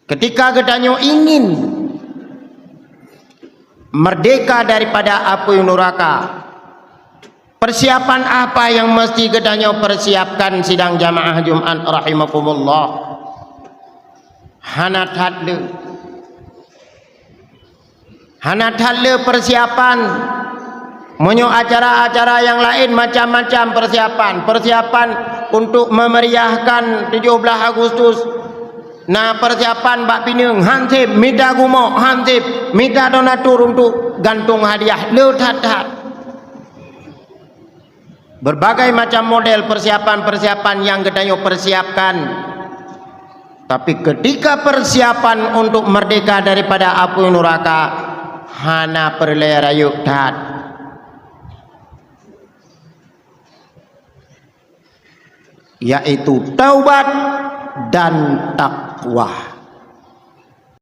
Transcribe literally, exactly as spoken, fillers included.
Ketika geutanyoe ingin merdeka daripada apui nuraka, persiapan apa yang mesti geutanyoe persiapkan sidang jamaah Jumat rahimakumullah? Hana that le. Hana that le persiapan. Meunyoe acara-acara nyang laén macam-macam persiapan. Persiapan untuk memeriahkan tujuh belas Agustus. Na persiapan bak pineung, hansip, mita gumok, hansip, mita donatur untuk gantong hadiah. Le that-that. Berbagai macam model persiapan-persiapan nyang geutanyoe persiapkan. Tapi ketika persiapan untuk merdeka daripada apui nuraka, hana peureulée rayeuk that, yaitu taubat dan takwa.